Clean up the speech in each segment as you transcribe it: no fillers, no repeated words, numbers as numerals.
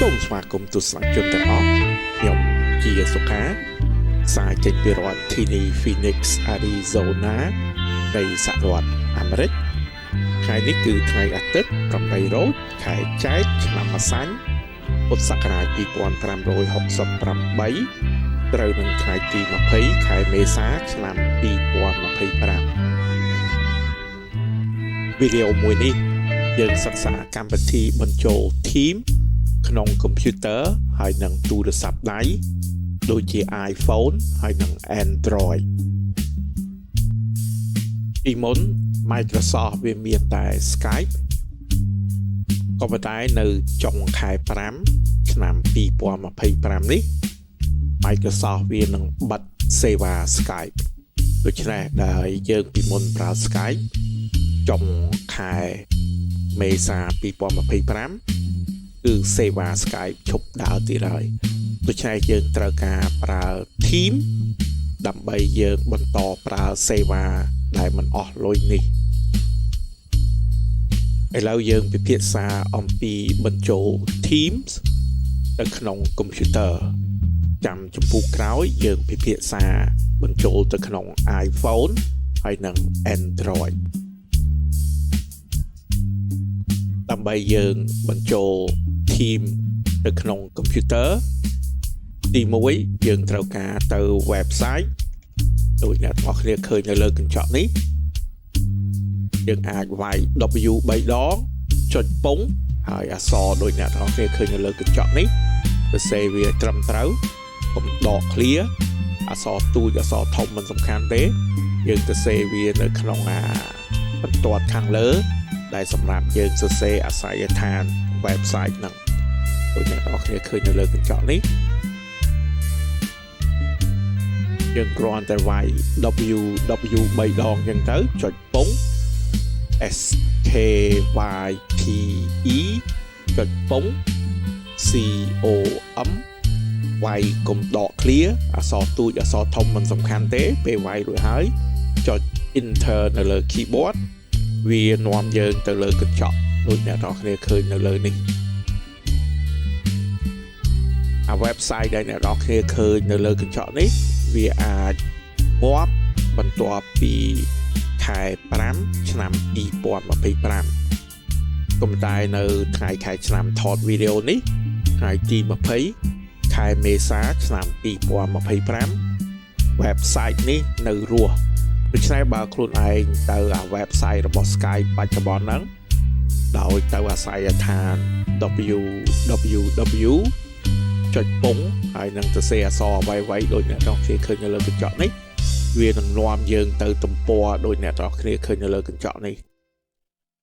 សូមស្វាគមន៍ទស្សនិកជនទាំងអស់ខ្ញុំជាសុខាផ្សាយចេញពីរដ្ឋធានី Phoenix Arizona នៃសហរដ្ឋអាមេរិកថ្ងៃនេះគឺថ្ងៃអាទិត្យ8រោចខែចែកឆ្នាំម្សាញ់ពុទ្ធសករាជ2568ត្រូវនឹងថ្ងៃទី20ខែមេសាឆ្នាំ2025វីដេអូមួយនេះយើងសិក្សាកម្មវិធីបញ្ចូល Team ក្នុងកុំព្យូទ័រហើយនិងទូរស័ព្ទដៃដូចជា iPhone ហើយនិង Android ពីមុន Microsoft វាមានតែ Skype ក៏ប៉ុន្តែនៅចុងខែ5ឆ្នាំ2025នេះ Microsoft វានឹងបិទសេវា Skype ដូច្នេះដែលយើងពីមុនប្រើ Skype ចុងខែមេសា2025គឺសេវា Skype ឈប់ដើរទៀតហើយដូច្នេះយើងត្រូវការប្រើ Team ដើម្បីយើងបន្តប្រើសេវាដែលមិនអស់លុយនេះឥឡូវយើងពិភាក្សាអំពីបញ្ចូល Teams ទៅក្នុងកុំព្យូទ័រចាំចំពោះក្រោយយើងពិភាក្សាបញ្ចូលទៅក្នុង iPhone ហើយនិង Android ដើម្បីយើងបញ្ចូល Team ទៅក្នុងកុំព្យូទ័រទី1យើងត្រូវការទៅ website ដូចអ្នកទាំងអស់គ្នាឃើញនៅលើកញ្ចក់នេះយើងអាចវាយ W 3ដងចុចពងហើយអក្សរដូចអ្នកទាំងអស់គ្នាឃើញនៅលើកញ្ចក់នេះសរសេរវាត្រឹមត្រូវកុំដក clear អក្សរទូចអក្សរធំមិនសំខាន់ទេយើងសរសេរវានៅក្នុងអាបន្ទាត់ខាងលើដែលសម្រាប់យើងសរសេរអាសយដ្ឋាន website ហ្នឹងដូចអ្នកទាំងអស់គ្នាឃើញនៅលើកញ្ចក់នេះយើងគ្រាន់តែវាយ www 3ដងអញ្ចឹងទៅចុចពង s k y p e ចុចពង c o m វាយកុំដក clear អក្សរទូចអក្សរធំមិនសំខាន់ទេពេលវាយរួចហើយចុច enter នៅលើ keyboard វានាំយើងទៅលើកញ្ចក់ដូចអ្នកទាំងអស់គ្នាឃើញនៅលើនេះអា website ដែលអ្នកទាំងអស់គ្នាឃើញនៅលើកញ្ចក់នេះវាអាចងាប់បន្ទាប់ពីខែ5ឆ្នាំ2025ក៏តែនៅថ្ងៃខែឆ្នាំថតវីដេអូនេះថ្ងៃទី20ខែមេសាឆ្នាំ2025 website នេះនៅរស់ដូច្នេះបើខ្លួនឯងទៅអា website របស់ Skype បច្ចុប្បន្នហ្នឹងដោយទៅអាស័យដ្ឋាន www ចុចពងហើយនឹងសរសេរអក្សរអ្វីៗដូចអ្នកទាំងគ្នាឃើញនៅលើកញ្ចក់នេះវានឹងនាំយើងទៅទំព័រដូចអ្នកទាំងគ្នាឃើញនៅលើកញ្ចក់នេះ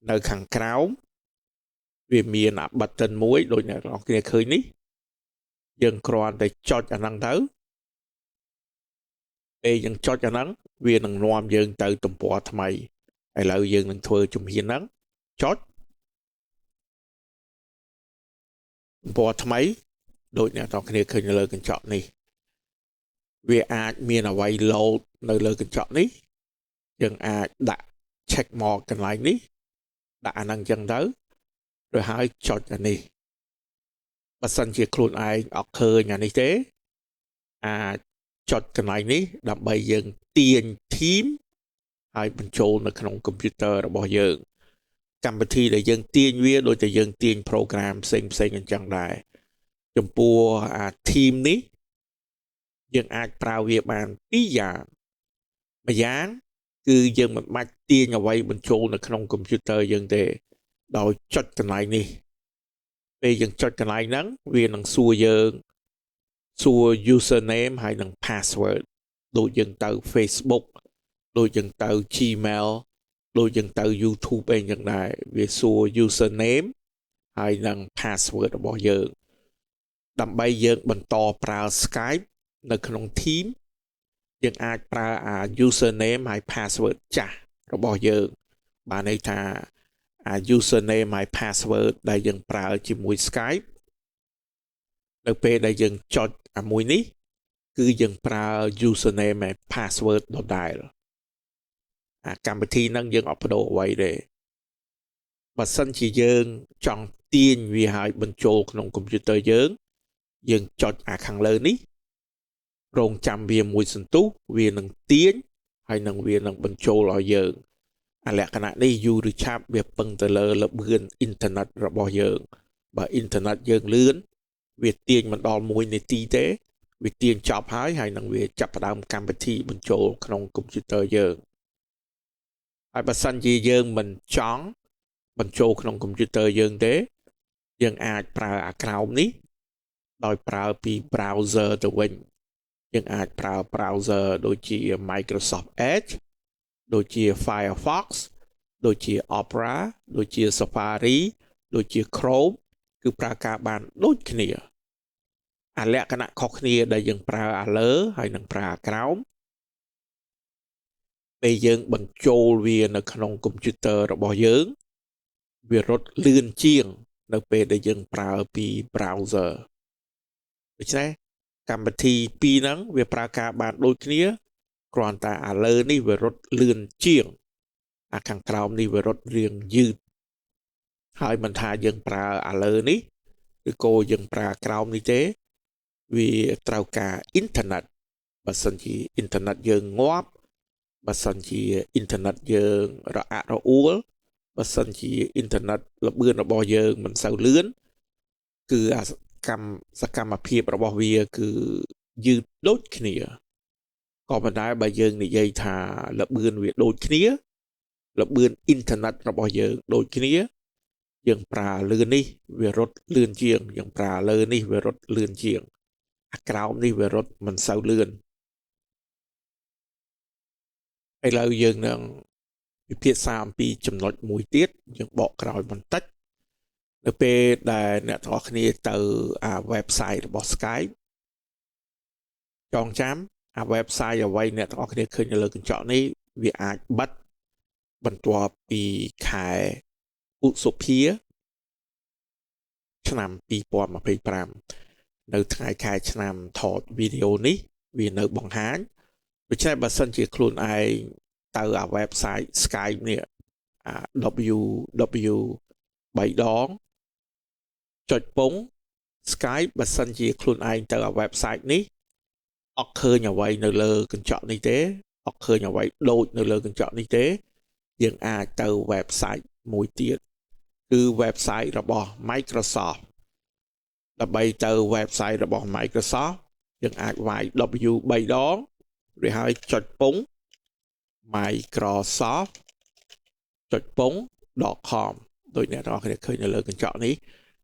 នៅខាងក្រោមវាមានអា button មួយដូចអ្នកទាំងគ្នាឃើញនេះយើងគ្រាន់តែចុចអាហ្នឹងទៅពេលយើងចុចអាហ្នឹងវានឹងនាំយើងទៅទំព័រថ្មីឥឡូវយើងនឹងធ្វើជំហានហ្នឹងចុចទំព័រថ្មីដូចអ្នកទាំងគ្នាឃើញនៅលើកញ្ចក់នេះវាអាចមានអ្វី load នៅលើកញ្ចក់នេះយើងអាចដាក់ check មកកន្លែងនេះដាក់អាហ្នឹងចឹងទៅរួចហើយចុចអានេះបើសិនជាខ្លួនឯងអត់ឃើញអានេះទេអាចចុចកន្លែងនេះដើម្បីយើងទាញ team ហើយបញ្ចូលនៅក្នុងកុំព្យូទ័ររបស់យើងកម្មវិធីដែលយើងទាញវាដូចតែយើងទាញ program ផ្សេងផ្សេងអញ្ចឹងដែរចំពោះអា team នេះយើងអាចប្រើវាបានពីរយ៉ាងម្យ៉ាងគឺយើងមិនបាច់ទាញអ្វីបញ្ចូលនៅក្នុងកុំព្យូទ័រយើងទេដោយចុចកន្លែងនេះពេលយើងចុចកន្លែងហ្នឹងវានឹងសួរយើងសួរ username ហើយនិង password ដូចយើងទៅ Facebook ដូចយើងទៅ Gmail ដូចយើងទៅ YouTube អីចឹងដែរវាសួរ username ហើយនិង password របស់យើងដើម្បីយើងបន្តប្រើ Skype នៅក្នុង Team យើងអាចប្រើអា username ហើយ password ចាស់របស់យើងបានន័យថាអា username ហើយ password ដែលយើងប្រើជាមួយ Skype នៅពេលដែលយើងចុចអាមួយនេះគឺយើងប្រើ username ហើយ password ដដែលអាកម្មវិធីហ្នឹងយើងអត់បដូរអ្វីទេបើសិនជាយើងចង់ ទាញវាឲ្យបញ្ចូលក្នុងកុំព្យូទ័រយើងយើងចុចអាខាងលើនេះរងចាំវាមួយសន្ទុះវានឹងទាញហើយនឹងវានឹងបញ្ចូលឲ្យយើងអាលក្ខណៈនេះយូរឬឆាប់វាពឹងទៅលើល្បឿនអ៊ីនធឺណិតរបស់យើងបើអ៊ីនធឺណិតយើងលឿនវាទាញមិនដល់1នាទីទេវាទាញចប់ហើយហើយនឹងវាចាប់ផ្ដើមកម្មវិធីបញ្ចូលក្នុងកុំព្យូទ័រយើងហើយបើសិនជាយើងមិនចង់បញ្ចូលក្នុងកុំព្យូទ័រយើងទេយើងអាចប្រើអាក្រោមនេះដោយប្រើពី browser ទៅវិញយើងអាចប្រើ browser ដូចជា Microsoft Edge ដូចជា Firefox ដូចជា Opera ដូចជា Safari ដូចជា Chrome គឺប្រើការបានដូចគ្នាអាលក្ខណៈខុសគ្នាដែលយើងប្រើអាលើហើយនឹងប្រើអាក្រោមពេលយើងបញ្ចូលវានៅក្នុងកុំព្យូទ័ររបស់យើងវារត់លឿនជាងនៅពេលដែលយើងប្រើពី browser ដូច្នេះកម្មវិធីពីរហ្នឹងវាប្រើការបានដូចគ្នាគ្រាន់តែអាលើនេះវារត់លឿនជាងអាខាងក្រោមនេះវារត់រៀងយឺតហើយមិនថាយើងប្រើអាលើនេះឬក៏យើងប្រើក្រោមនេះទេវាត្រូវការអ៊ីនធឺណិតបើសិនជាអ៊ីនធឺណិតយើងងាប់បើសិនជាអ៊ីនធឺណិតយើងរអាក់រអួលបើសិនជាអ៊ីនធឺណិតល្បឿនរបស់យើងមិនសូវលឿនគឺអាសកម្មភាពរបស់វាគឺយឺតដូចគ្នាក៏ប៉ុន្តែបើយើងនិយាយថាល្បឿនវាដូចគ្នាល្បឿនអ៊ីនធឺណិតរបស់យើងដូចគ្នាយើងប្រើលឿននេះវារត់លឿនជាងយើងប្រើលើនេះវារត់លឿនជាងអាក្រោមនេះវារត់មិនសូវលឿនឥឡូវយើងនឹងពិភាក្សាអំពីចំណុចមួយទៀតយើងបកក្រោយបន្តិចនៅពេលដែលអ្នកទាំងអស់គ្នាទៅអា website របស់ Skype ចងចាំអា website អ្វីអ្នកទាំងអស់គ្នាឃើញនៅលើកញ្ចក់នេះវាអាចបិទបន្ទាប់ពីខែឧសភាឆ្នាំ2025នៅថ្ងៃខែឆ្នាំថតវីដេអូនេះវានៅបង្ហាញដូច្នេះបើសិនជាខ្លួនឯងទៅអា website Skype នេះអា www 3ដងចុចពង Skype បើសិនជាខ្លួនឯងទៅអា website នេះអត់ឃើញអ្វីនៅលើកញ្ចក់នេះទេអត់ឃើញអ្វីដូចនៅលើកញ្ចក់នេះទេយើងអាចទៅ website មួយទៀតគឺ website របស់ Microsoft ដើម្បីទៅ website របស់ Microsoft យើងអាចវាយ W 3ដងឬហើយចុចពង Microsoft ចុចពង .com ដូចអ្នកទាំងអស់គ្នាឃើញនៅលើកញ្ចក់នេះ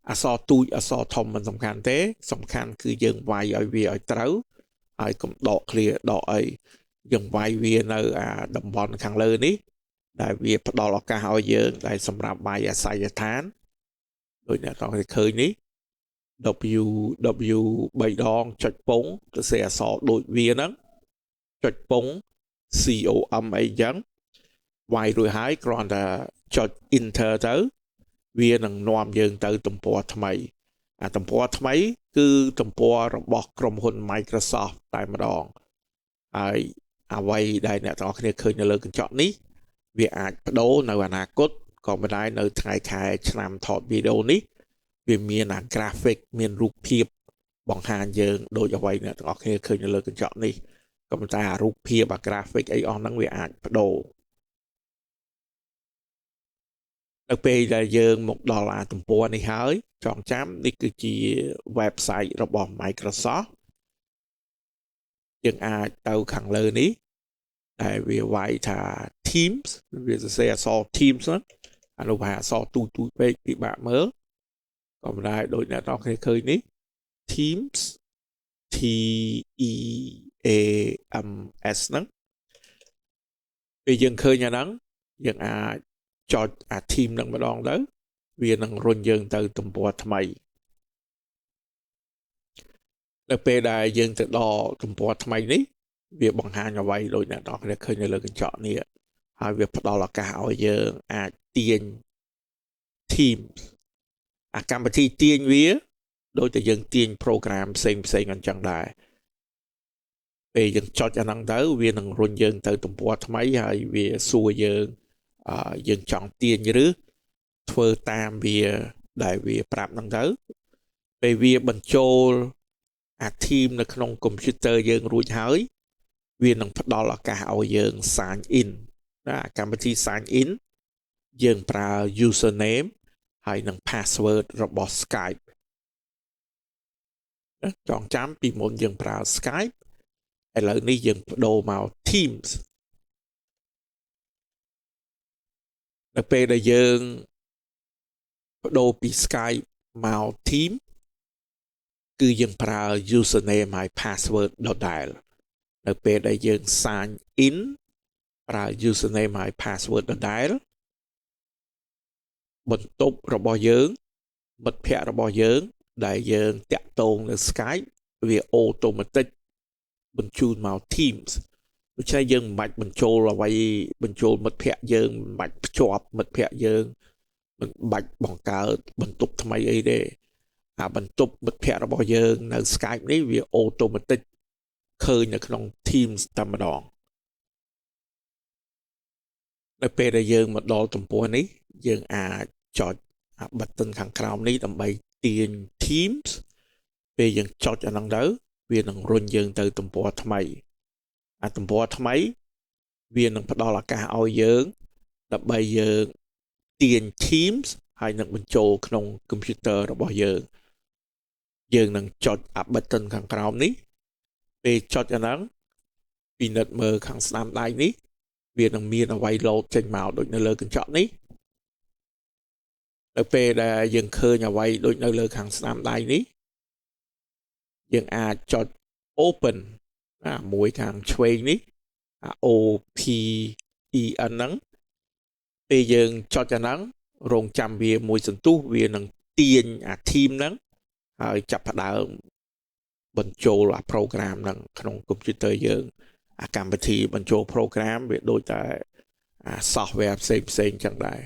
អក្សរទូចអក្សរធំមិនសំខាន់ទេសំខាន់គឺយើងវាយឲ្យវាឲ្យត្រូវហើយកុំដកឃ្លាដកអីយើងវាយវានៅអាតំបន់ខាងលើនេះដែលវាផ្ដល់ឱកាសឲ្យយើងដែលសម្រាប់វាយអាសយដ្ឋានដូចអ្នកទាំងអស់គ្នាឃើញនេះ www 3ដងចុចពងទៅសេអក្សរដូចវាហ្នឹងចុចពង com អីចឹងវាយរួចហើយគ្រាន់តែចុច enter ទៅវានឹងនាំយើងទៅទំព័រថ្មីអាទំព័រថ្មីគឺទំព័ររបស់ក្រុមហ៊ុន Microsoft តែម្ដងហើយអ្វីដែលអ្នកទាំងអស់គ្នាឃើញនៅលើកញ្ចក់នេះវាអាចបដូរនៅអនាគតក៏មិនដែរនៅថ្ងៃខែឆ្នាំថតវីដេអូនេះវាមានអា graphic មានរូបភាពបង្ហាញយើងដូចអ្វីអ្នកទាំងអស់គ្នាឃើញនៅលើកញ្ចក់នេះក៏ប៉ុន្តែអារូបភាពអា graphic អីអស់ហ្នឹងវាអាចបដូរនៅពេលដែលយើងមកដល់អាទំព័រនេះហើយចងចាំនេះគឺជា website របស់ Microsoft យើងអាចទៅខាងលើនេះដែលវាវាយថា Teams វាសរសេរអក្សរ Teams ហ្នឹងអានោះប្រហែលអក្សរទូចពេកពិបាកមើលក៏មិនដែរដូចអ្នកទាំងគ្នាឃើញនេះ Teams T E A M S ហ្នឹងពេលយើងឃើញអាហ្នឹងយើងអាចចុចអា team ហ្នឹងម្ដងទៅវានឹងរុញយើងទៅទំព័រថ្មីនៅពេលដែលយើងទៅដល់ទំព័រថ្មីនេះវាបង្ហាញអ្វីដូចអ្នកទាំងគ្នាឃើញនៅលើកញ្ចក់នេះហើយវាផ្ដល់ឱកាសឲ្យយើងអាចទាញ Teams អាកម្មវិធីទាញវាដូចតែយើងទាញ program ផ្សេងផ្សេងអញ្ចឹងដែរពេលយើងចុចអាហ្នឹងទៅវានឹងរុញយើងទៅទំព័រថ្មីហើយវាសួរយើងយើងចង់ទាញឬធ្វើតាមវា ដែលវាប្រាប់ហ្នឹងទៅពេលវាបញ្ចូលអា team នៅក្នុង computer យើងរួចហើយវានឹងផ្ដល់ឱកាសឲ្យយើង sign in ណាកម្មវិធី sign in យើងប្រើ username ហើយនិង password របស់ Skype ចងចាំពីមុនយើងប្រើ Skype ឥឡូវនេះយើងបដូរមក Teams នៅពេលដែលយើងបដូរពី Skype មក Teams គឺយើងប្រើ username ហើយ password ដដែលនៅពេលដែលយើង sign in ប្រើ username ហើយ password ដដែលបន្ទប់របស់យើងមិត្តភ័ក្តិរបស់យើងដែលយើងតាក់ទងនៅ Skype វា automatic បញ្ជូនមក Teams ដូច្នេះយើងមិនបាច់បញ្ចូលអ្វីបញ្ចូលមិត្តភ័ក្តិយើងមិនបាច់ភ្ជាប់មិត្តភ័ក្តិយើងមិនបាច់បង្កើតបន្ទប់ថ្មីអីទេអាបន្ទប់មិត្តភ័ក្តិរបស់យើងនៅ Skype នេះវា automatic ឃើញនៅក្នុង Teams តែម្ដងនៅពេលដែលយើងមកដល់ទំព័រនេះយើងអាចចុចអា button ខាងក្រោមនេះដើម្បីទាញ Teams ពេលយើងចុចអាហ្នឹងទៅវានឹងរុញយើងទៅទំព័រថ្មីអាទំព័រថ្មីវានឹងផ្ដល់ឱកាសឲ្យយើងដើម្បីយើងទាញ Teams ហើយនឹងបញ្ចូលក្នុង computer របស់យើងយើងនឹងចុចអា button ខាងក្រោមនេះពេលចុចអាហ្នឹងពិនិត្យមើលខាងស្ដាំដៃនេះវានឹងមានអ្វីលោតចេញមកដូចនៅលើកញ្ចក់នេះនៅពេលដែលយើងឃើញអ្វីដូចនៅលើខាងស្ដាំដៃនេះយើងអាចចុច open ណាមួយខាងឆ្វេងនេះអា O P E N ហ្នឹងពេលយើងចុចអាហ្នឹងរងចាំវាមួយសន្ទុះវានឹងទាញអា team ហ្នឹងហើយចាប់ផ្ដើមបញ្ចូលអា program ហ្នឹងក្នុង computer យើងអាកម្មវិធីបញ្ចូល program វាដូចតែអា software ផ្សេងផ្សេងចឹងដែរ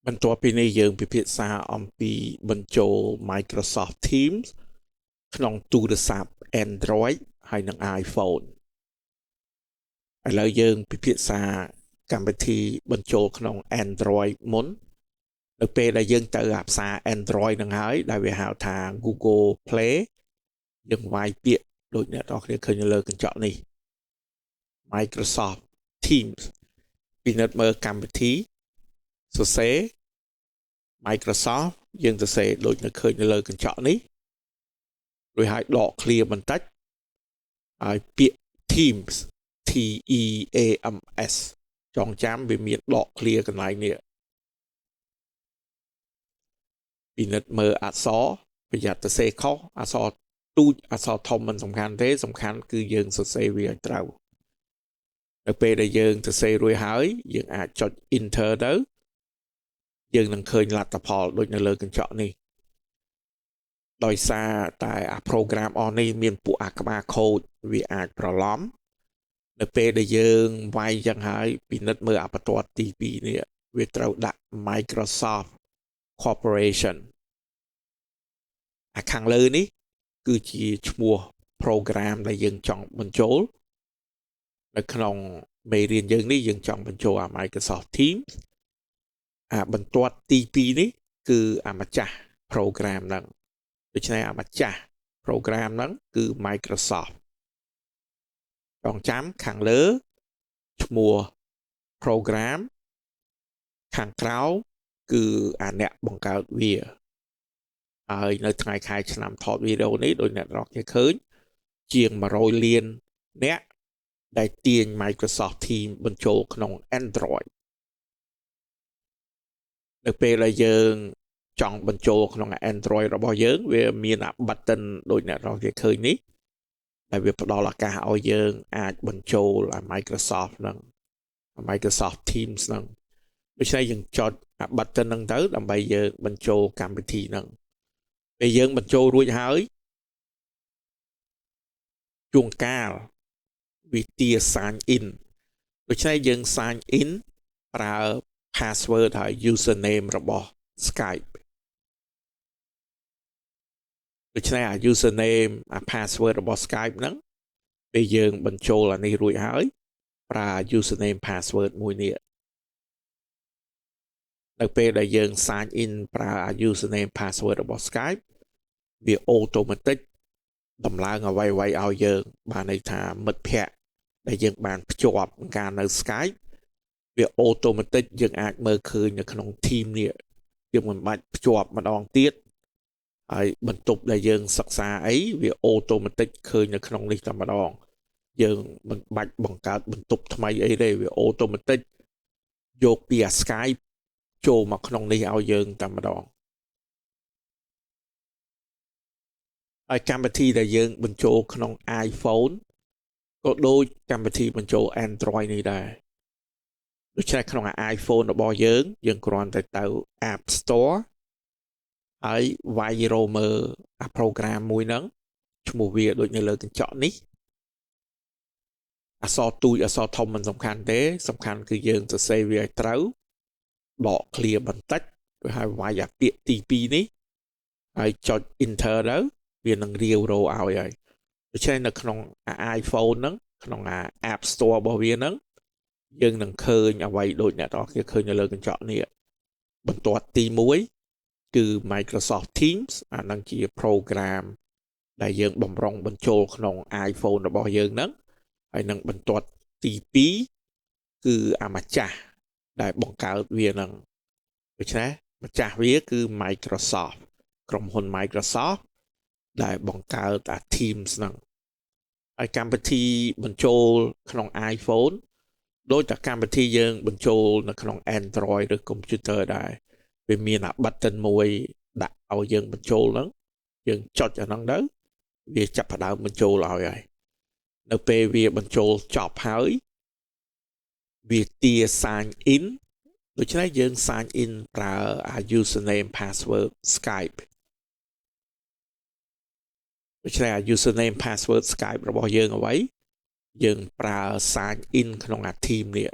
បន្ទាប់ពីនេះយើងពិភាក្សាអំពីបញ្ចូល Microsoft Teams ក្នុងទូរស័ព្ទ Android ហើយនិង iPhone ឥឡូវយើងពិភាក្សាកម្មវិធីបញ្ចូលក្នុង Android មុននៅពេលដែលយើងទៅអាផ្សារ Android នឹងហើយដែលវាហៅថា Google Play យើងវាយពាក្យដូចអ្នកនរគ្នាឃើញនៅលើកញ្ចក់នេះ Microsoft Teams ពិនិត្យមើលកម្មវិធីសរសេរ Microsoft យើងសរសេរដូចនៅឃើញនៅលើកញ្ចក់នេះរួចហើយដក clear បន្តិចហើយពាក្យ Teams T E A M S ចងចាំវាមានដក clear កន្លែងនេះពិនិត្យមើលអក្សរប្រយ័ត្នសរសេរខុសអក្សរទូចអក្សរធំមិនសំខាន់ទេសំខាន់គឺយើងសរសេរវាឲ្យត្រូវនៅពេលដែលយើងសរសេររួចហើយយើងអាចចុច Enter ទៅយើងនឹងឃើញលទ្ធផលដូចនៅលើកញ្ចក់នេះដោយសារតែអា program អស់នេះមានពួកអាក្បាលខូចវាអាចប្រឡំនៅពេលដែលយើងវាយចឹងហើយពិនិត្យមើលអាបន្ទាត់ទី2នេះវាត្រូវដាក់ Microsoft Corporation អាខាងលើនេះគឺជាឈ្មោះ program ដែលយើងចង់បញ្ចូលនៅក្នុងមេរៀនយើងនេះយើងចង់បញ្ចូលអា Microsoft Teams អាបន្ទាត់ទី2នេះគឺអាម្ចាស់ program ហ្នឹងដូច្នេះអាម្ចាស់ program ហ្នឹងគឺ Microsoft ចងចាំខាងលើឈ្មោះ program ខាងក្រៅគឺអាអ្នកបង្កើតវាហើយនៅថ្ងៃខែឆ្នាំថតវីដេអូនេះដោយអ្នកនរគ្នាឃើញជាង100លានអ្នកដែលទាញ Microsoft Teams បញ្ចូលក្នុង Android នៅពេលដែលយើងចង់បញ្ចូលក្នុង Android របស់យើងវាមានអា button ដូចអ្នកនរគ្នាឃើញនេះដែលវាផ្ដល់ឱកាសឲ្យយើងអាចបញ្ចូលអា Microsoft ហ្នឹង Microsoft Teams ហ្នឹងដូច្នេះយើងចុចអា button ហ្នឹងទៅដើម្បីយើងបញ្ចូលកម្មវិធីហ្នឹងពេលយើងបញ្ចូលរួចហើយជួនកាលវាទា sign in ដូច្នេះយើង sign in ប្រើ password ហើយ username របស់ Skype ដូច្នេះអា username អា password របស់ Skype ហ្នឹងពេលយើងបញ្ចូលអានេះរួចហើយប្រើ username password មួយនេះ នៅពេលដែលយើង sign in ប្រើ username password របស់ Skype វា automatic ដំឡើងអ្វីៗឲ្យយើងបានន័យថាមិត្តភ័ក្តិដែលយើងបានភ្ជាប់ការនៅ Skype វា automatic យើងអាចមើលឃើញនៅក្នុង team នេះយើងមិនបាច់ភ្ជាប់ម្ដងទៀតហើយបន្ទប់ដែលយើងសិក្សាអីវា automatic ឃើញនៅក្នុងនេះតែម្ដងយើងមិនបាច់បង្កើតបន្ទប់ថ្មីអីទេវា automatic យកពីអា Skype ចូលមកក្នុងនេះឲ្យយើងតែម្ដងហើយកម្មវិធីដែលយើងបញ្ចូលក្នុង iPhone ក៏ដូចកម្មវិធីបញ្ចូល Android នេះដែរដូច្នេះក្នុង iPhone របស់យើងយើងគ្រាន់តែទៅ App Store ហើយវាយរមើលអា program មួយហ្នឹងឈ្មោះវាដូចនៅលើកញ្ចក់នេះអក្សរទូចអក្សរធំមិនសំខាន់ទេសំខាន់គឺយើងសរសេរវាឲ្យត្រូវដក clear បន្តិចឬហើយវាយអាពាក្យទី2នេះហើយចុច enter ទៅវានឹងរាវរោឲ្យហើយដូច្នេះនៅក្នុង iPhone ហ្នឹងក្នុងអា App Store របស់វាហ្នឹងយើងនឹងឃើញអ្វីដូចអ្នកទាំងអស់គ្នាឃើញនៅលើកញ្ចក់នេះបន្ទាត់ទី1គឺ Microsoft Teams អាហ្នឹងជា program ដែលយើងបំរុងបញ្ចូលក្នុង iPhone របស់យើងហ្នឹងហើយនឹងបន្ទាត់ទី2គឺអាម្ចាស់ដែលបង្កើតវាហ្នឹងដូច្នេះម្ចាស់វាគឺ Microsoft ក្រុមហ៊ុន Microsoft ដែលបង្កើតអា Teams ហ្នឹងហើយកម្មវិធីបញ្ចូលក្នុង iPhone ដូចតែកម្មវិធីយើងបញ្ចូលនៅក្នុង Android ឬ computer ដែរវាមានអា button មួយដាក់ឲ្យយើងបញ្ចូលហ្នឹងយើងចុចអាហ្នឹងទៅវាចាប់ផ្ដើមបញ្ចូលឲ្យហើយនៅពេលវាបញ្ចូលចប់ហើយវាទា sign in ដូច្នេះយើង sign in ប្រើអា username password Skype ដូច្នេះអា username password Skype របស់យើងអ្វីយើងប្រើ sign in ក្នុងអា team នេះ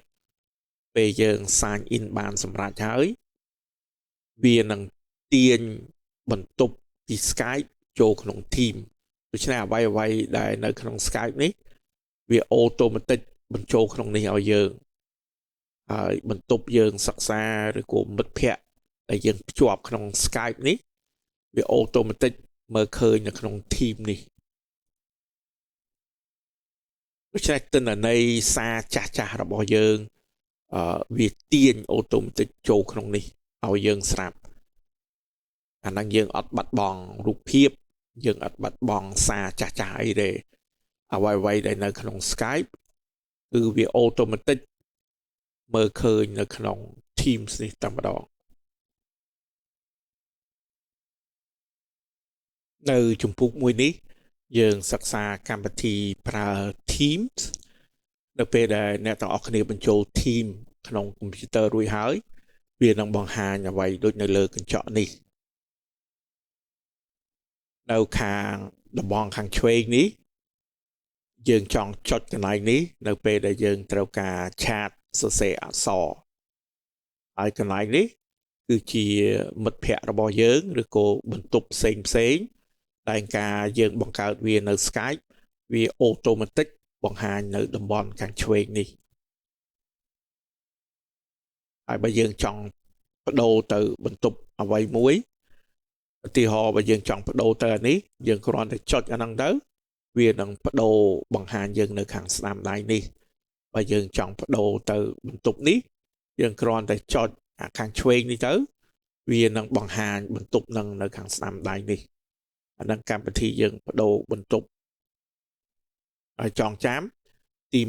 ពេលយើង sign in បានសម្រេចហើយវានឹងទាញបន្ទប់ពី Skype ចូលក្នុង team ដូច្នេះអ្វីៗដែលនៅក្នុង Skype នេះវា automatic បញ្ចូលក្នុងនេះឲ្យយើងហើយបន្ទប់យើងសិក្សាឬក៏មិត្តភ័ក្តិដែលយើងភ្ជាប់ក្នុង Skype នេះវា automatic មើលឃើញនៅក្នុង team នេះដូច្នេះទិន្នន័យសារចាស់ៗរបស់យើងវាទាញ automatic ចូលក្នុងនេះឲ្យយើងស្រាប់អាហ្នឹងយើងអត់បាត់បង់រូបភាពយើងអត់បាត់បង់សារចាស់ៗអីទេអ្វីៗដែលនៅក្នុង Skype គឺវា automatic មើលឃើញនៅក្នុង Teams នេះតែម្ដងនៅជំពូកមួយនេះយើងសិក្សាកម្មវិធីប្រើ Teams នៅពេលដែលអ្នកទាំងអស់គ្នាបញ្ចូល Team ក្នុងកុំព្យូទ័ររួចហើយវានឹងបង្ហាញអ្វីដូចនៅលើកញ្ចក់នេះនៅខាងដំបងខាងឆ្វេងនេះយើងចង់ចុចកន្លែងនេះនៅពេលដែលយើងត្រូវការឆាតសរសេរអក្សរហើយកន្លែងនេះគឺជាមិត្តភ័ក្តិរបស់យើងឬក៏បន្ទប់ផ្សេងផ្សេងតែការយើងបង្កើតវានៅ Skype វា automatic បង្ហាញនៅតំបន់ខាងឆ្វេងនេះហើយបើយើងចង់បដូរទៅបន្ទប់អ្វីមួយឧទាហរណ៍បើយើងចង់បដូរទៅអានេះយើងគ្រាន់តែចុចអាហ្នឹងទៅវានឹងបដូរបង្ហាញយើងនៅខាងស្ដាំដៃនេះបើយើងចង់បដូរទៅបន្ទប់នេះយើងគ្រាន់តែចុចអាខាងឆ្វេងនេះទៅវានឹងបង្ហាញបន្ទប់នឹងនៅខាងស្ដាំដៃនេះអាហ្នឹងកម្មវិធីយើងបដូរបន្ទប់ហើយចងចាំទី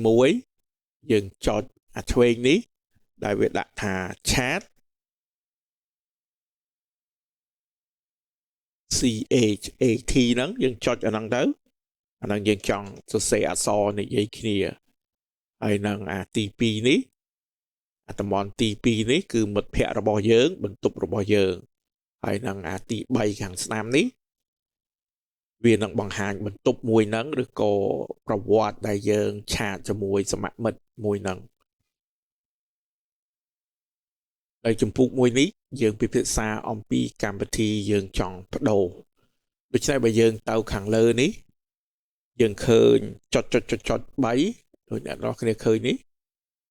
1យើងចុចអាឆ្វេងនេះដែលវាដាក់ថា chat C H A T ហ្នឹងយើងចុចអាហ្នឹងទៅអាហ្នឹងយើងចង់សរសេរអក្សរនិយាយគ្នាហើយនឹងអាទី2នេះអាតំបន់ទី2នេះគឺមិត្តភ័ក្តិរបស់យើងបន្ទប់របស់យើងហើយនឹងអាទី3ខាងស្ដាំនេះវានឹងបង្ហាញបន្ទប់មួយហ្នឹងឬក៏ប្រវត្តិដែលយើងឆាតជាមួយសមមិត្តមួយហ្នឹងហើយជំពូកមួយនេះយើងពិភាក្សាអំពីកម្មវិធីយើងចង់បដូរដូច្នេះបើយើងទៅខាងលើនេះយើងឃើញចុចចុចចុចចុច3ដូចអ្នកនរគ្នាឃើញនេះ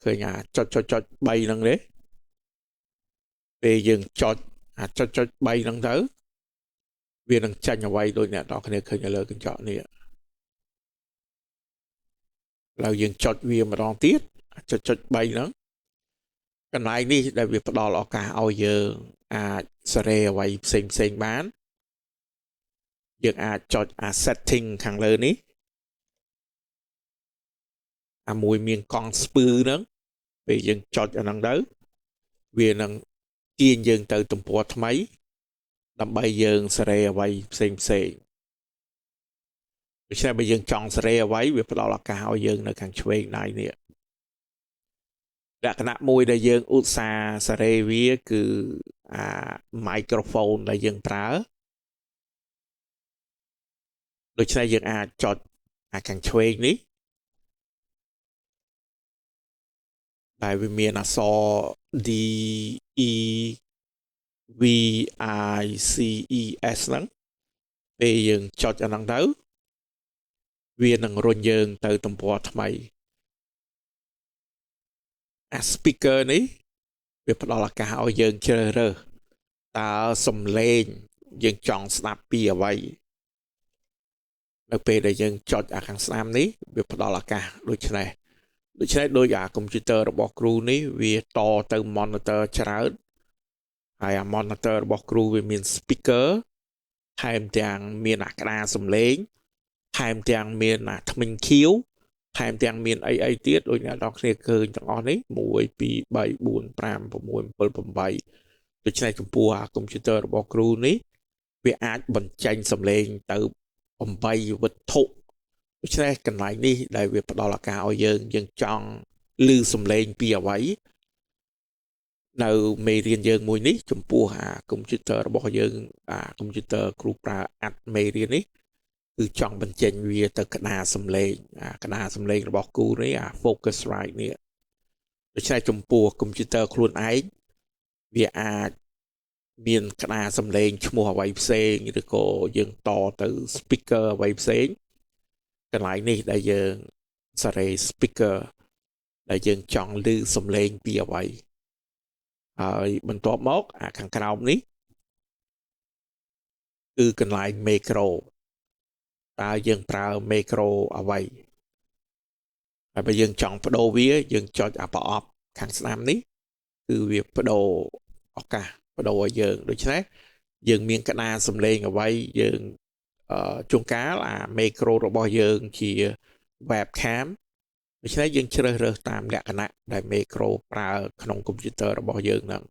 ឃើញអាចុចចុចចុច3ហ្នឹងទេ ពេលយើងចុចអាចុចចុច3ហ្នឹងទៅវានឹងចាញ់អ្វីដូចអ្នកនរគ្នាឃើញនៅលើកញ្ចក់នេះឡើយយើងចុចវាម្ដងទៀតចុចចុច3ហ្នឹងកន្លែងនេះដែលវាផ្ដល់ឱកាសឲ្យយើងអាចសេរីអ្វីផ្សេងផ្សេងបានយើងអាចចុចអា setting ខាងលើនេះអាមួយមានកង់ស្ពឺហ្នឹងពេលយើងចុចអាហ្នឹងទៅវានឹងទាញយើងទៅទំព័រថ្មីដើម្បីយើងសេរីអ្វីផ្សេងផ្សេងដូច្នេះបើយើងចង់សេរីអ្វីវាផ្ដល់ឱកាសឲ្យយើងនៅខាងឆ្វេងដៃនេះលក្ខណៈមួយដែលយើងឧស្សាហ៍សេរីវាគឺអា microphone ដែលយើងប្រើដូច្នេះយើងអាចចុចអាខាងឆ្វេងនេះដែលវាមានអក្សរ D E V I C E S ហ្នឹងពេលយើងចុចអាហ្នឹងទៅវានឹងរុញយើងទៅទំព័រថ្មីអា speaker នេះវាផ្ដល់ឱកាសឲ្យយើងជ្រើសរើសតើសំឡេងយើងចង់ស្ដាប់ពីអ្វីនៅពេលដែលយើងចុចអាខាងស្ដាំនេះវាផ្ដល់ឱកាសដូច្នេះដូចអាកុំព្យូទ័ររបស់គ្រូនេះវាតទៅ monitor ច្រើនហើយអា monitor របស់គ្រូវាមាន speaker ថែមទាំងមានអាក្តារសំឡេងថែមទាំងមានអាថ្មិញខៀវថែមទាំងមានអីអីទៀតដូចអ្នកនរគ្នាឃើញទាំងអស់នេះ1 2 3 4 5 6 7 8ដូច្នេះចំពោះអាកុំព្យូទ័ររបស់គ្រូនេះវាអាចបញ្ចេញសំឡេងទៅ8វត្ថុដូច្នេះកន្លែងនេះដែលវាផ្ដល់ឱកាសឲ្យយើងយើងចង់ឮសំឡេងពីអ្វីនៅមេរៀនយើងមួយនេះចំពោះអាកុំព្យូទ័ររបស់យើងអាកុំព្យូទ័រគ្រូប្រើអាត់មេរៀននេះគឺចង់បញ្ចេញវាទៅក្តារសំឡេងអាក្តារសំឡេងរបស់គ្រូនេះអា Focusrite នេះដូច្នេះចំពោះកុំព្យូទ័រខ្លួនឯងវាអាចមានក្តារសំឡេងឈ្មោះអ្វីផ្សេងឬក៏យើងតទៅ speaker អ្វីផ្សេងកន្លែងនេះដែលយើងសេរី speaker ដែលយើងចង់ឮសំឡេងពីអ្វីហើយបន្ទាប់មកអាខាងក្រោមនេះគឺកន្លែង macro តើយើងប្រើ macro អ្វីហើយបើយើងចង់បដូរវាយើងចុចអាប្រអប់ខាងស្ដាំនេះគឺវាបដូរឱកាសបដូរឲ្យយើងដូច្នេះយើងមានក្តារសំឡេងអ្វីយើងជួនកាលអា macro របស់យើងជា webcam ដូច្នេះយើងជ្រើសរើសតាមលក្ខណៈដែល macro ប្រើក្នុងកុំព្យូទ័ររបស់យើងហ្នឹង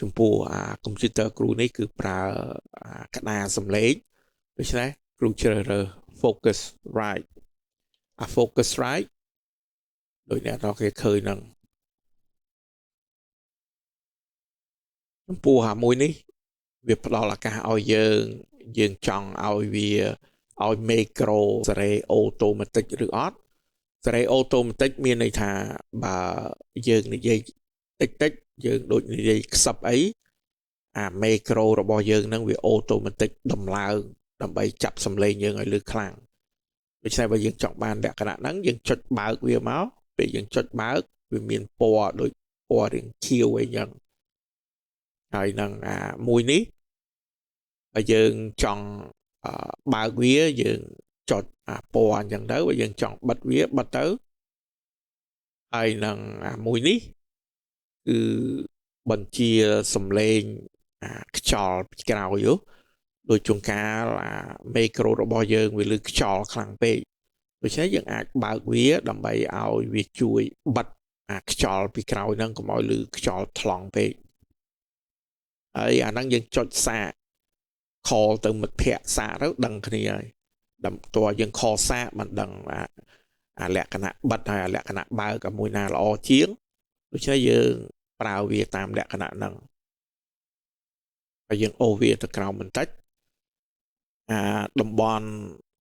ចំពោះអាកុំព្យូទ័រគ្រូនេះគឺប្រើក្តារសំឡេងដូច្នេះគ្រូជ្រើសរើស Focusrite អា Focusrite ដូចអ្នកនរគេឃើញហ្នឹងចំពោះអាមួយនេះវាផ្ដល់ឱកាសឲ្យយើងចង់ឲ្យវាឲ្យ macro សេរី automatic ឬអត់សេរី automatic មានន័យថាបើយើងនិយាយតិចតិចយើងដូចនិយាយខ្សឹបអីអា macro របស់យើងហ្នឹងវា automatic ដំឡើងដើម្បីចាប់សំឡេងយើងឲ្យលឺខ្លាំងដូច្នេះបើយើងចង់បានលក្ខណៈហ្នឹងយើងចុចបើកវាមកពេលយើងចុចបើកវាមានពណ៌ដូចពណ៌រាងខៀវអីចឹងហើយនឹងអាមួយនេះបើយើងចង់បើកវាយើងចុចអាពណ៌អញ្ចឹងទៅបើយើងចង់បិទវាបិទទៅហើយនឹងអាមួយនេះគឺបញ្ជាសំឡេងអាខ្យល់ពីក្រោយដូចជួនកាលអា macro របស់យើងវាលឺខ្យល់ខ្លាំងពេកដូច្នេះយើងអាចបើកវាដើម្បីឲ្យវាជួយបិទអាខ្យល់ពីក្រោយហ្នឹងកុំឲ្យលឺខ្យល់ថ្លង់ពេកហើយអាហ្នឹងយើងចុចសាក call ទៅមិត្តភ័ក្តិសាកទៅដឹងគ្នាហើយដើម្បីតើយើង call សាកមិនដឹងអាលក្ខណៈបិទហើយអាលក្ខណៈបើកមួយណាល្អជាងដូច្នេះយើងប្រើវាតាមលក្ខណៈហ្នឹងហើយយើងអូសវាទៅក្រោមបន្តិចអាតំបន់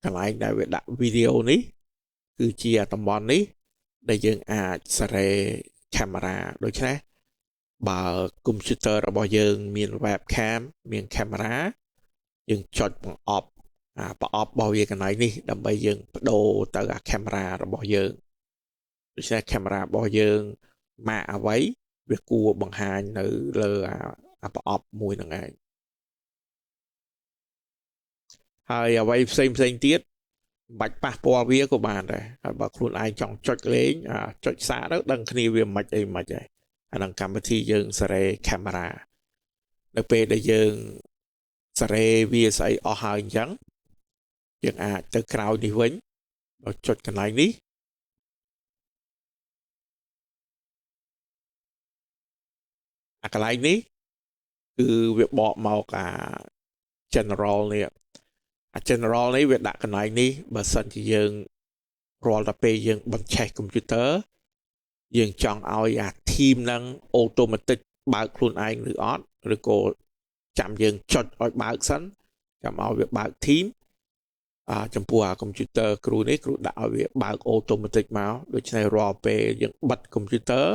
កន្លែងដែលវាដាក់វីដេអូនេះគឺជាតំបន់នេះដែលយើងអាចសេរីកាមេរ៉ាដូច្នេះបើកុំព្យូទ័ររបស់យើងមាន webcam មានកាមេរ៉ាយើងចុចបង្អប់អាប្រអប់របស់វាកន្លែងនេះដើម្បីយើងបដូរទៅអាកាមេរ៉ារបស់យើងដូច្នេះកាមេរ៉ារបស់យើងម៉ាកអ្វី វាគួរបង្ហាញនៅលើអាប្រអប់មួយហ្នឹងឯងហើយអ្វីផ្សេងផ្សេងទៀតមិនបាច់ប៉ះពាល់វាក៏បានដែរហើយបើខ្លួនឯងចង់ចុចលេងចុចសាកទៅដឹងគ្នាវាមិនអីមិនហើយអានឹងកម្មវិធីយើងសេរីកាមេរ៉ានៅពេលដែលយើងសេរីវាស្អីអស់ហើយអញ្ចឹងយើងអាចទៅក្រោយនេះវិញដល់ចុចកន្លែងនេះអាកន្លែងនេះគឺវាបកមកអា general នេះអា general នេះវាដាក់កន្លែងនេះបើសិនជាយើងរាល់តែពេលយើងបញ្ឆេះកុំព្យូទ័រយើងចង់ឲ្យអា team ហ្នឹង automatic បើកខ្លួនឯងឬអត់ឬក៏ចាំយើងចុចឲ្យបើកសិនចាំឲ្យវាបើក team ចំពោះអាកុំព្យូទ័រគ្រូនេះគ្រូដាក់ឲ្យវាបើក automatic មកដូច្នេះរាល់ពេលយើងបិទកុំព្យូទ័រ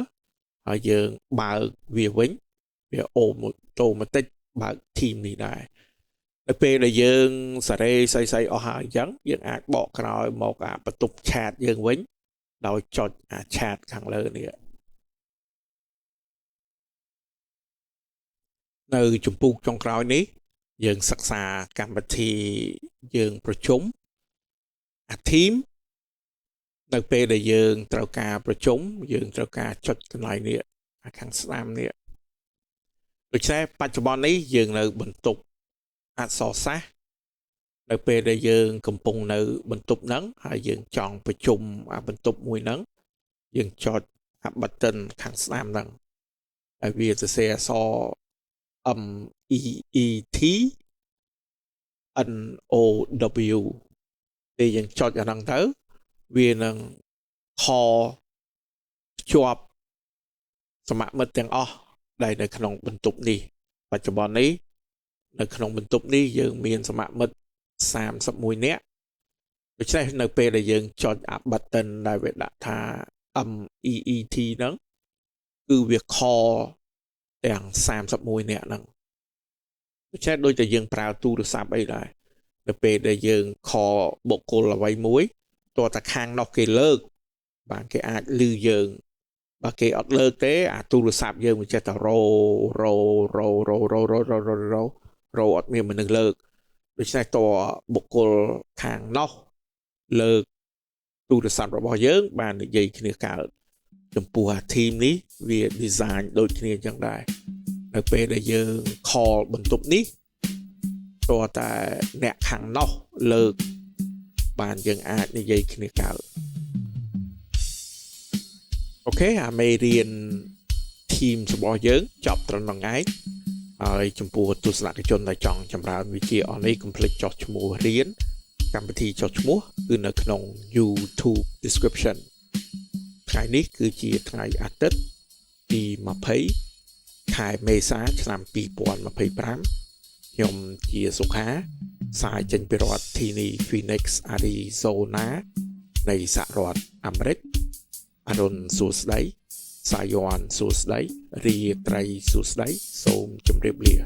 ហើយយើងបើកវាវិញវា automatic បើក team នេះដែរនៅពេលដែលយើងសារ៉េស្អីៗអស់ហើយអញ្ចឹងយើងអាចបកក្រោយមកអាបន្ទប់ chat យើងវិញដោយចុចអា chat ខាងលើនេះនៅជំពូកចុងក្រោយនេះយើងសិក្សាកម្មវិធីយើងប្រជុំអា team នៅពេលដែលយើងត្រូវការប្រជុំយើងត្រូវការចុចកន្លែងនេះអាខាងស្ដាំនេះដូច្នេះបច្ចុប្បន្ននេះយើងនៅបន្ទប់អក្សរសាស្ត្រនៅពេលដែលយើងកំពុងនៅបន្ទប់ហ្នឹងហើយយើងចង់ប្រជុំអាបន្ទប់មួយហ្នឹងយើងចុចអា button ខាងស្ដាំហ្នឹងហើយវាសរសេរអក្សរ M E E T N O W ពេលយើងចុចអាហ្នឹងទៅវានឹង call ភ្ជាប់សមមិត្តទាំងអស់ដែលនៅក្នុងបន្ទប់នេះបច្ចុប្បន្ននេះនៅក្នុងបន្ទប់នេះយើងមានសមមិត្ត31នាក់ដូច្នេះនៅពេលដែលយើងចុចអា button ដែលវាដាក់ថា M E E T ហ្នឹងគឺវា call ទាំង31នាក់ហ្នឹងដូច្នេះដូចតែយើងប្រើទូរស័ព្ទអីដែរនៅពេលដែលយើង call បុគ្គលអ្វីមួយតើតាខាងនោះគេលើកបានគេអាចឮយើងបើគេអត់លើកទេអាទូរស័ព្ទយើងវាចេះតែរោរោរោរោរោរោរោរោរោរោអត់មានមនុស្សលើកដូច្នេះតើបុគ្គលខាងនោះលើកទូរស័ព្ទរបស់យើងបាននិយាយគ្នាកើតចំពោះអា team នេះវា design ដូចគ្នាអញ្ចឹងដែរនៅពេលដែលយើង call បន្ទប់នេះតើតែអ្នកខាងនោះលើកបានយើងអាចនិយាយគ្នាកើតអូខេអាមេរៀន team របស់យើងចប់ត្រឹមហ្នឹងឯងហើយចំពោះទស្សនិកជនដែលចង់ចម្រើនវិជ្ជាអស់នេះកុំភ្លេចចុះឈ្មោះរៀនកម្មវិធីចុះឈ្មោះគឺនៅក្នុង YouTube description ថ្ងៃនេះគឺជាថ្ងៃអាទិត្យទី20ខែមេសាឆ្នាំ2025ខ្ញុំជាសុខាផ្សាយចេញពីរដ្ឋធានី Phoenix Arizona នៃសហរដ្ឋអាមេរិកអរុណសួស្តីសាយ័នសួស្តីរាត្រីសួស្តីសូមជម្រាបលា